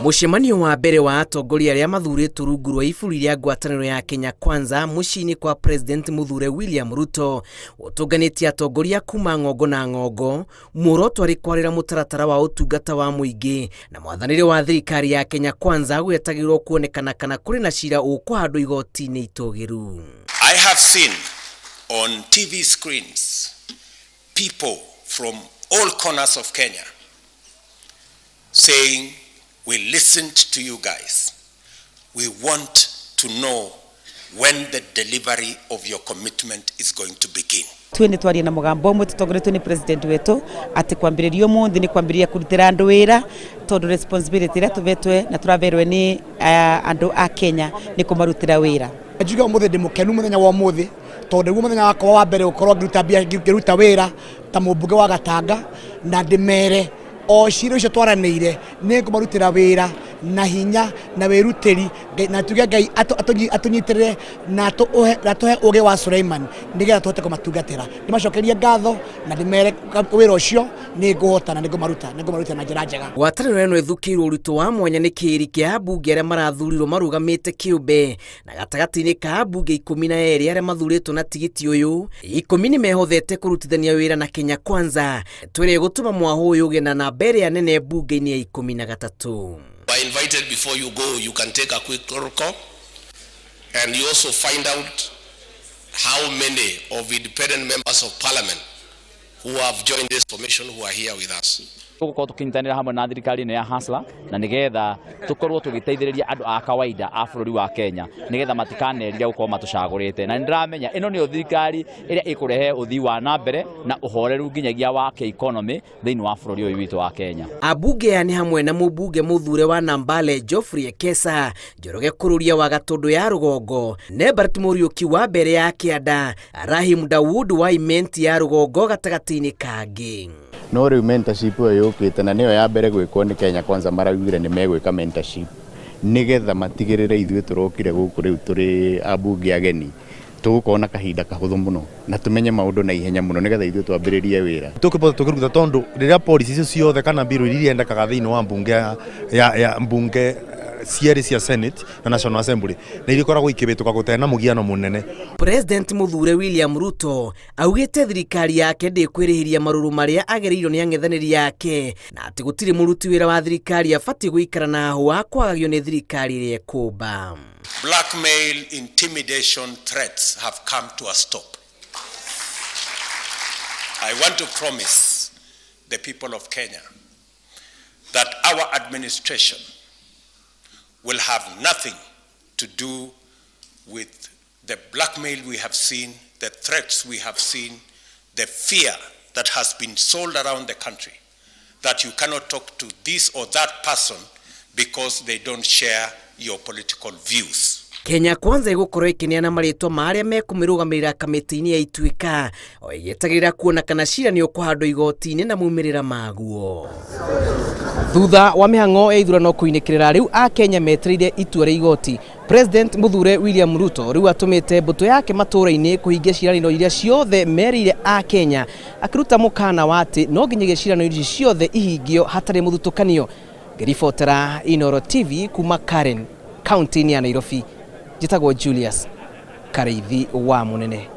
Mũcemanio wa mbere wa atongoria arĩa mathurĩtwo rungu rwa iburi rĩa ngwatanĩro ya Kenya Kwanza mũciĩ-inĩ kwa President mũthure William Ruto ũtũnganĩtie atongoria kuma ng'ongo na ng'ongo, muoroto arĩ kwarĩra mũtaratara wa ũtungata wa mũingĩ na mwathanĩre wa thirikari ya Kenya Kwanza gwetagĩrĩrwo kuonekana kana kũrĩ na cira ũkũhandwo igoti-inĩ itũgĩru. I have seen on TV screens people from all corners of Kenya saying, "We listened to you guys. We want to know when the delivery of your commitment is going to begin." Tue nä twaria na mũgambo ũmwe tũtongoretio nĩ president witũ atĩ kwambĩrĩria ũmũthĩ nĩ kwambĩrĩria kũrutĩra andũ wĩra, tondũ responsibility ĩrĩa tũvetwe na tũraverwe nĩ andũ a Kenya nĩ kũmarutĩra wĩra. Njuge ũmũthĩ ndĩ mũkenu mũthenya wa ũmũthĩ, tondũ nĩguo mũthenya wakwa wa mbere gũkorwo ngĩruta mbia, ngĩruta wĩra ta mũmbunge wa Gatanga, na ndĩmere o cira icio twaranĩire nĩ ngũmarutĩra wĩra na hinya na wĩrutĩri, na tuge Ngai atũnyitĩrĩre na atũhe ũgĩ wa Suleiman nĩgetha tũhote kũmatungatĩra. Ndĩmacokerie ngatho na ndĩmere wĩra ũcio nĩ ngũhota na nĩ ngũmaruta na njĩra njega. Ngwatanĩro ĩno ĩthukĩirwo ũritũ wa mwanya nĩ kĩĩri kĩa ambunge arĩa marathurirwo marũgamĩte kĩũmbe, na gatagatĩ-inĩ ka ambunge 12 arĩa mathurĩtwo na tigiti ũyũ, 10 nĩ mehothete kũrutithania wĩra na Kenya Kwanza, twĩrĩ gũtũma mwahũ ũyũ ũgĩe na namba ĩrĩa nene mbunge-inĩ ya 13. Are invited before you go, you can take a quick roll call and you also find out how many of independent members of parliament who have joined this formation who are here with us. Tũgũkorwo tũkĩnyitanĩra hamwe na thirikari ĩno ya Hustler na nĩgetha tũkorwo tũgĩteithĩrĩria andũ a kawaida a bũrũri wa Kenya nĩgetha matikanerire gũkorwo matũcagũrĩte, na nĩndĩramenya ĩno nĩyo thirikari ĩrĩa ĩkũrehe ũthii wa na mbere na ũhoreru nginyagia wa kĩ-economy thĩinĩ wa bũrũri ũyũ witũ wa Kenya. Ambunge aya nĩ hamwe na mũmbunge mũthure wa Nambale Geoffrey Ekesa, Njoroge Kururia wa Gatũndũ ya Rũgongo, Nebert Mũriũki wa Mbere ya Kĩanda, Rahim Dawood wa Imenti ya Rũgongo gatagatĩ-inĩ kangĩ. No rĩu mentorship ĩyo yũkĩte na nĩyo ya mbere gwĩkwo nĩ Kenya Kwanza, maraugire nĩ megwĩka mentorship nĩgetha matigĩrĩre ithuĩ tũrokire gũkũ rĩu tũrĩ ambunge ageni tũgũkorwo na kahinda kahũthũ mũno na tũmenye maũndũ na ihenya mũno nĩgetha ithuĩ twambĩrĩrie wĩra. Tũkĩbota tũkĩruta, tondũ rĩrĩa policy icio ciothe kana bill iria irendekaga thĩinĩ wa mbunge ya mbunge cierĩ cia Senate na National Assembly nĩ irikoragwo ikĩhĩtũka gũtarĩ na mũgiano mũnene. President mũthure William Ruto augĩte thirikari yake ndĩkwĩrĩhĩria marũrũ marĩa agereirwo nĩ ang'ethanĩri yake, na atĩ gũtirĩ mũruti wĩra wa thirikari abatiĩ gũikara na hũa kwagagio nĩ thirikari ĩrĩa ĩkũmba. Blackmail, intimidation, threats have come to a stop. I want to promise the people of Kenya that our administration will have nothing to do with the blackmail we have seen, the threats we have seen, the fear that has been sold around the country that you cannot talk to this or that person because they don't share your political views. Kenya Kwanza ĩgũkorwo ĩkĩneana marĩtwa ma arĩa mekũmĩrũgamĩrĩra kamĩtĩ-inĩ ya Ituĩka, o ĩgĩetagĩrĩra kuona kana cira nĩ ũkũhandwo igoti-inĩ na maumĩrĩra maguo. Thutha wa mĩhang'o ya ithurano kũinĩkĩrĩra, rĩu Akenya metereire itua rĩa igoti. President mũthure William Ruto rĩu atũmĩte mbũtũ yake matũũra-inĩ kũhingia ciĩranĩro iria ciothe merĩire Akenya, akĩruta mũkana wa atĩ no nginyagia ciĩranĩro ici ciothe ihingio hatarĩ mũthutũkanio. Ngĩribotera Inooro TV kuma Karen, kaunti-inĩ ya Nairobi, njĩtagwo Julius Kareithi wa Mũnene.